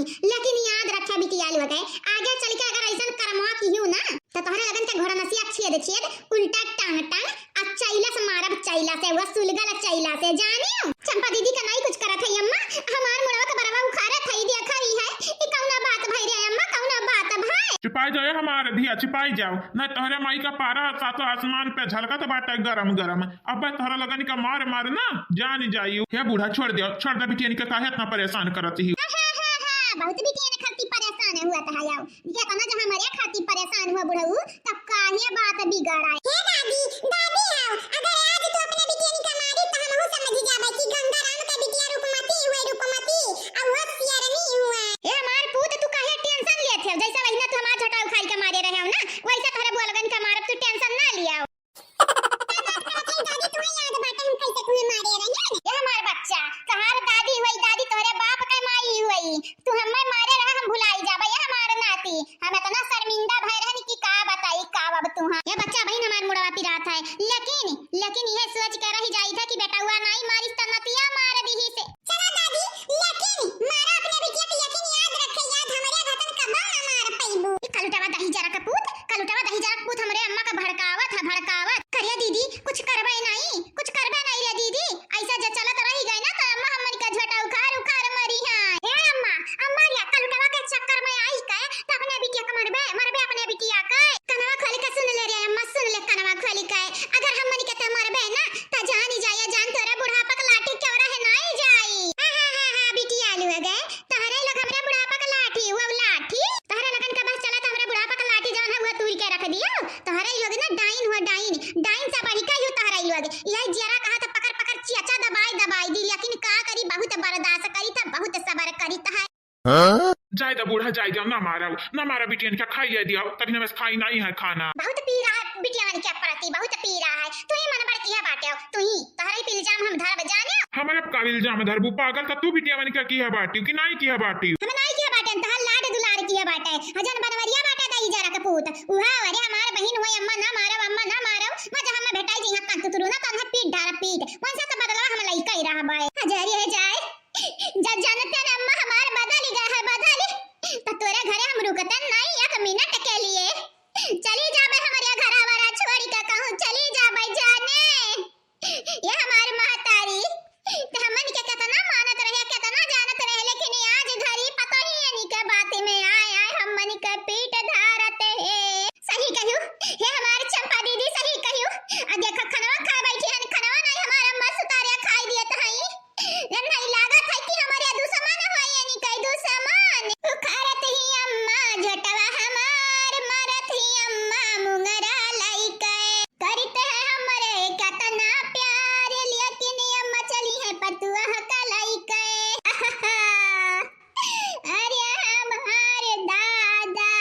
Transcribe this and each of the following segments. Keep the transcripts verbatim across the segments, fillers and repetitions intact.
लेकिन याद रखे बिटिया लोग, आगे चल के अगर ऐसन करमवा किहू ना, तो तोहरे लगन के घोड़नसिया छेद छेद, उल्टा टांग टांग, आ चैला से मारब, चैला से, वह सुलगल चैला से, जानियो। चंपा दीदी का नाई कुछ करत है अम्मा, हमार मुड़वा के बरवा उखाड़त है, देखा ही है, ई कौना बात भई रे अम्मा, कौना बात भई? छिपाई जाओ हमार धिया, छिपाई जाओ, नहीं तोहरे माई का पारा सातों आसमान पे झलकत बाटे गरम गरम। अब्बे तोहरा लगन का मार मार ना जान जाई। हे बूढ़ा, छोड़ दे, छोड़ दे बिटियन के, काहे इतना परेशान करत ही? हा, हा, हा, हा, बहुत बिटियन खातिर परेशान हुआ था याओ। ये तना जो हमरे खातिर परेशान हुआ बुढ़ऊ, तब काहे बात बिगड़ाए? हे दादी, दादी आओ, अगर आज तू अपने बिटियन का मारी तो हमहू समझ जाबे कि गंगाराम के बिटिया रूपमती हुए, रूपमती, और वो सियरनी हुए। ए हमार पूत, तू काहे tension लेत है? जैसे वही ना तू हमार झोटा उखाड़ के मारे रहे हो ना, वैसे तोहरे बुआ लगन का मारब, तू tension ना लिया। का बात करत हई दादी, तुम्हें याद बाटे हम कैसे तुम्हें मारे रहे हैं? ए हमार बच्चा, तोहार दादी हुई, दादी तोहरे बाप के माई हुई, तू हमें मारे रहा, हम भुलाई जाबे, ए हमार नाती। हम इतना शर्मिंदा भय रहन कि का बताई, का अब तुहा। ए बच्चा, बहिन हमार मुड़वा पिरात है, लेकिन, लेकिन यह सोच के रह जाई था कि बेटउआ नाई मारिस त नतिया मार दीही से। चला दादी, लेकिन मारा अपने बिटिया के, लेकिन याद रखे, याद हमरे घतन कबो ना मार पइबू। ई कलुटवा दही जरा के पूत, कलुटवा दही जरा के पूत हमरे अम्मा का भड़कावत है, भड़कावत। करिया दीदी, कुछ करबे नहीं, कुछ करबे नहीं रे दीदी। ऐसा जे चलत रही गए ना तो अम्मा हमन का झोटा उखाड़ उखाड़ मरी है। ए अम्मा, अम्मा रे, कलुटवा के चक्कर में आई के तो अपने बिटिया के मरबे, मरबे अपने बिटिया के। कनवा खोल के सुन ले रे अम्मा, सुन ले कनवा खोल के। अगर हमन के तो मरबे ना तो जानी जाया जान तोरा बुढ़ापा के लाठी क्यों रहे नाई जाई। हा, हा, हा, हा, बिटिया लोग है, तोहरे लोग हमरे बुढ़ापा के लाठी, वो लाठी। तोहरे लगन का बस चला तो हमरे बुढ़ापा के लाठी जौन है वो तूर के रख दियो। तोहरे लोग ना डाइन हुआ, डाइन, डाइन से बढ़ी का यू तोहरे लोग। यही जरा कहा था पकड़ पकड़ चियाचा दबाई दबाई दी, लेकिन का करी, बहुत बर्दाश्त करी था, बहुत सबर करी था। हाँ? जाए दा बूढ़ा, जाए दियो, ना मारो, ना मारो बिटियन के, खाई जाए दियो, तभी ना बस खाई नहीं है खाना। बहुत पीरा है बिटियन के प्रति, बहुत पीरा है। तू ही मन बड़ किया बाटे हो, तू ही, तोहरे पे इल्जाम हम धरब जाने। हमरे पे का इल्जाम धरबू पागल, त तू बिटियन के किया बाटी कि नहीं किया बाटी? हम नहीं किया बाटे, तोहर लाड दुलार किया बाटे। हजन बनवरिया बाटे दही जरा के पूत, उहा अरे हमार बहिन होई, अम्मा ना मारो, अम्मा ना मारो, मजा हम भेटाई जी, यहाँ कान तुतरू ना, तन्हे पीट डार पीट, वैसा तो बदलवा हम लइका ही रहबे। हजारी है जाए, जब जनते न अम्मा हमार बदल गए है, बदल, त तोरे घरे हम रुकते नहीं एक मिनट के लिए। चली जाबे हमरे घरा वरा छोड़ के कहूँ, चली जाबे जाने। ये हमार महतारी, त हमन के कितना मानत रहे, कितना जानत रहे, लेकिन आज घरी पता ही है नी के बात में आए, आए हमन के पीट धारत है। सही कहियो, हे हमार चंपा दीदी, सही कहियो। आ देखा खनवा खाए बैठी हन, खनवा नहीं हमार अम्मा सुतारे खाई दियत हई। ए, नहीं लागत है कि हमरे दुश्मन होई, यानी कई दुश्मन। उखाड़त ही अम्मा झोटवा हमार, मारत ही अम्मा मुंगरा लइके। करते हैं हमरे कतना प्यार, लेकिन अम्मा चली है पतुआ का लइके। अरे हमार दादा,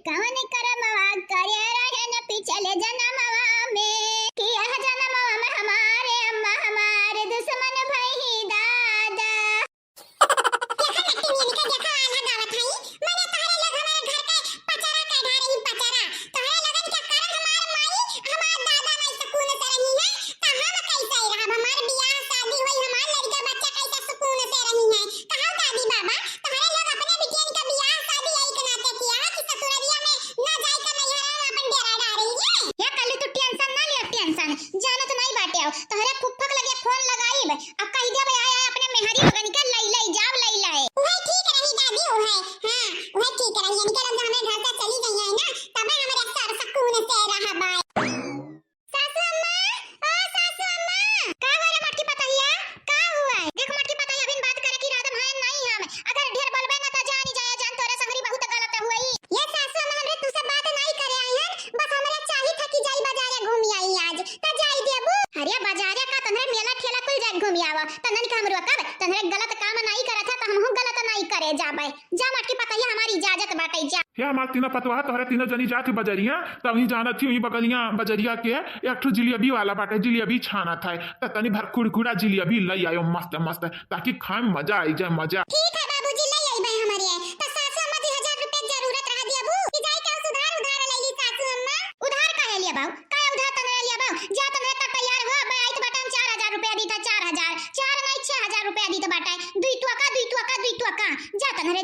कवन करमवा करे रहन पिछले जनमवा में, कि यह जनमवा में हमारे अम्मा हमारे दुश्मन भई दादा। देखा नटिनियन का, देखा आल्हा गावत हई, मने तोहरे लोग हमारे घर के पचरा कढ़ा रही, पचरा। तोहरे लोगन के कारण हमार माई, हमार दादा नहीं सुकून से रही है, त हम कैसे रहब? हमार बियाह शादी होई, हमार लड़का बच्चा कैसे सुकून से रही है? कहो दादी बाबा, तोहरे लोग अपने बिटियन का बियाह शादी यही के नाते किया है कि ससुररिया में ना जाए के नैहरा में अपन डेरा डारी है। या कल्लू तू tension ना लिया, tension। जानत नहीं बाटे हो, तोहरे फुफ्फक लगे फोन लगाइब, अब कह दिया भाई आए, आए अपने मेहरी लोगन के लई लई जाओ, लई लई। वही ठीक रही दादी, वही, हाँ, वही ठीक रही। इनके लोग जो हमें घर से चली गई है ना, तबे हमारे सर सुकून से रहबाई। सासू अम्मा, ओ सासू अम्मा, का बोले मोटकी पतहिया? का हुआ है? देख मोटकी पतहिया, अभी बात करे की इरादा में नहीं हम। अगर ढेर बोलबे ना त जानी जाया जान तोरे संगरी बहुत गलत हुई। ये सासू अम्मा, हमरे तू से बात नहीं करे आई हन, बस हमरे चाहित है कि जाई बाजारे घूमी आई आज, त जाई देबू? अरे बाजारे का, तन्हरे मेला ठेला कुल जाए घूमी आवा, तन्हन के हम रोकब? तन्हरे गलत काम नहीं करत है त हमहू गलत नहीं करे जाबे। जा मोटकी पतहिया, हमारी इजाजत बाटे, जा। हे हमार तीनों पतवा, तोहरे तीनों जनी जात ही बजरिया, त वहीं जानत ही, वहीं बगलिया बजरिया के एक ठो जिलेबी वाला बाटे, जिलेबी छानत है, त तनी भर कुरकुरा जिलेबी लई आयो, मस्त मस्त, ताकि खाए में मजा आई जाए, मजा। ठीक है बाबूजी, लई आइबे हमरे। त सासू अम्मा, दुई हजार रुपया जरूरत रहा देबू, कि जाई के सुधार उधार लई ली सासू अम्मा? उधार काहे लिया बाऊ? का उधार तनरे लिया बाऊ? जा तनरे त तैयार हो, अब आई त बाटे हम चार हजार रुपया दी था, चार हजार, चार नहीं, छह हजार रुपया दी त बाटे, दुई तुआ का, दुई तुआ का, दुई तुआ का, जा तनरे।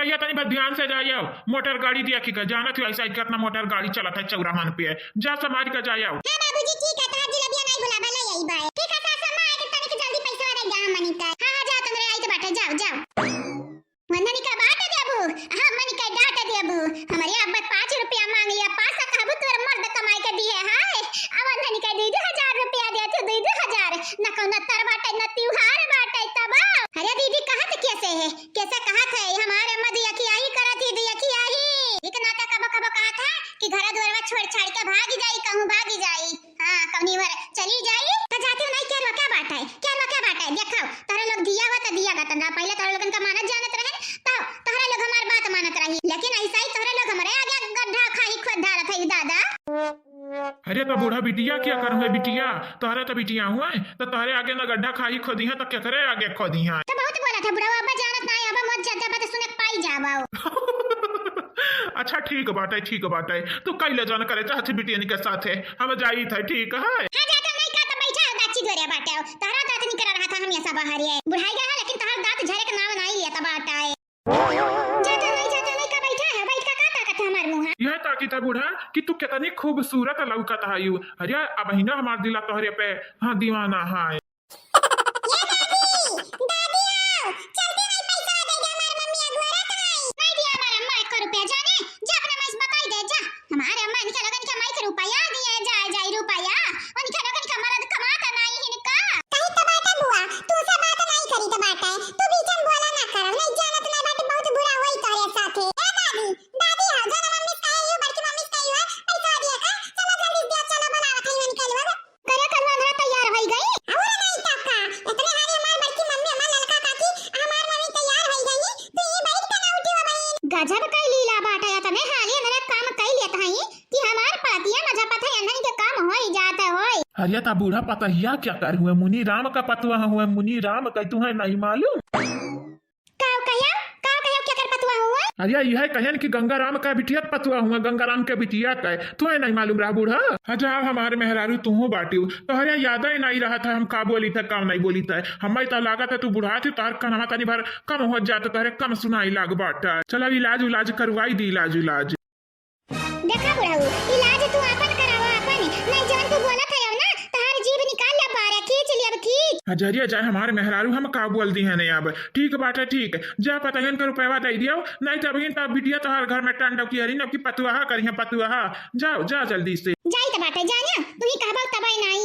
भैया तनी बस ध्यान से जाइयो, मोटर गाड़ी देखी के, जानत हो ऐसा कितना मोटर गाड़ी चलत है चौराहन पे, जा संभाल के जाइयो। हाँ बाबूजी, ठीक है, तहार जिलेबिया नहीं भुलाबा, ले आई बाय। ठीक है सास अम्मा, आके तनिक जल्दी पैसा दे जा हमनी का। हाँ हाँ, जाओ, तुमरे आई तो बाटे, जाओ जाओ। वंदनी का बाटे देबू, हमनी का डांट देबू। हमरे अब पाँच रुपया मांग लिया, पाँच सौ कहबू, तोर मर्द कमाई के दिए है। अब वंदनी का दे दे हजार रुपया दे, तू दे दे हजार। न कौनो तर बाटे, न त्योहार बाटे, तब। अरे दीदी, कहत कैसे है, कैसे कहत है? हमारे अम्मा दिया की आई करत ही, दिया की आई। एक नाता कबो कबो कहत है कि घर दुआरवा छोड़ छाड़ के भागी जाई, कहूँ भागी जाई। हाँ, कौनी भर चली जाई। तो जाती हूँ, नहीं, क्या रोका बाटे, क्या रोका बाटे? देखाओ, तोहरे लोग दिया हुआ तो दिया गतन रहा। पहले तोहरे लोगन का मानत जानत रहे, तो तोहरे लोग हमार बात मानत रही, लेकिन ऐसा ही तोहरे लोग हमरे आगे गड्ढा खाई खोद डालत है दादा। अरे तो बूढ़ा बिटिया क्या करूँ है बिटिया, तोहरे तो बिटिया हुआ है, तो तोहरे आगे ना गड्ढा खाई खोदी है तो केकरे आगे खोदी है? तो बहुत बोला था बुढ़वा, अब जानत ना है, अब मत जा, जब तो सुने के पाई जाबो। अच्छा ठीक बाटे, ठीक बाटे, तू कैले जन करे चाहत बिटियन के साथे, हम जाई थे, ठीक है? हाँ, जाता नहीं का तो बैठा हो गाछी धोरे बाटे हो, तहरा दांत निकल रहा था, हम ऐसा बाहर है बुढ़ाई गया है, लेकिन तहर दांत झरे के नाम नहीं लेता बाटा है। जाता नहीं, जाता नहीं का बैठा है, बैठ का का ताकत है हमार मुँह? यह ताकत है बूढ़ा कि तू कितनी खूबसूरत लौकत आयु। अरे अब ही ना हमार दिला तोहरे पे, हाँ, दीवाना है। ए दादी, दादी आओ, जल्दी नहीं पैसा दे दे, हमार मम्मी अगोरत है। नहीं दिया हमार अम्मा एक रुपया, जाने, जा अपने माई से बताई दे, जा। हमारे अम्मा इनके लोगन के माई के रुपया दिए, जाए, जाए रुपया। उनके लोगन के मर्द कमाता नहीं इनका। कहीं तो बाटे बुआ, तू से बात नहीं करी तो बाटे। तू बीच में बोला ना करो, नहीं जानत नहीं बाटे, बहुत बुरा होई तोरे साथे। ए दादी, दादी आओ, जाने मम्मी से कहे यू, बड़की मम्मी से कहे यू, पैसा दिया का, चलो जल्दी दिया, चलो बोलावत है इनके लोग। करे कलवा धरा तैयार होई गई। और नहीं तो का, इतने हारी हमार बड़की मम्मी, हमार ललका काकी, हमार मम्मी तैयार होई गई। तू ये बैठ के ना उठी हो बहिन। गजब कई लीला बाटे, इतने हारी इन्हरे काम कई लेत हई कि हमार पतिया मजा पता है, इन्हन के काम होई जात होई। अरे ता बूढ़ा पतहिया क्या कर हुए, मुनि राम का पतवा हुए, मुनि राम का, तुम्हें नहीं मालूम? का कहियो, का कहियो, केकर पतवा हुआ? अरे यह कहन कि गंगाराम का बिटिया पतवा हुआ, गंगाराम के बिटिया का। तुम्हें नहीं मालूम रहा बूढ़ा? अच्छा, हमारे मेहरारू तुहू बाटियो, तोहरे याद ही नहीं रहा था हम का बोली था, का नहीं बोली था। हमें तो लागत है तू बूढ़ा थी, तोहर कनमा तनी भर कम हो जात, तोहरे कम सुनाई लाग बाटा। चल अब इलाज उलाज करवाई दी, इलाज उलाज। देखा बुढ़ऊ, इलाज तू आपन करावा आपन, नहीं जौन तू बोलत है ना, तोहर जीभ निकाल ले बारे, खींच ले अब खींच। हजरिया जाए हमारे मेहरारू, हम का बोल दी है नहीं अब। ठीक बाटे, ठीक, जा पतहियन के रुपया दे दियो, नहीं तो अभी तो बिटिया तोहर घर में टंडव की हरी, अब की पतुआहा करिहे पतुआहा। जाओ, जा जल्दी से। जाई त बाटे, जानिया, तू ही कहबा तबे नहीं।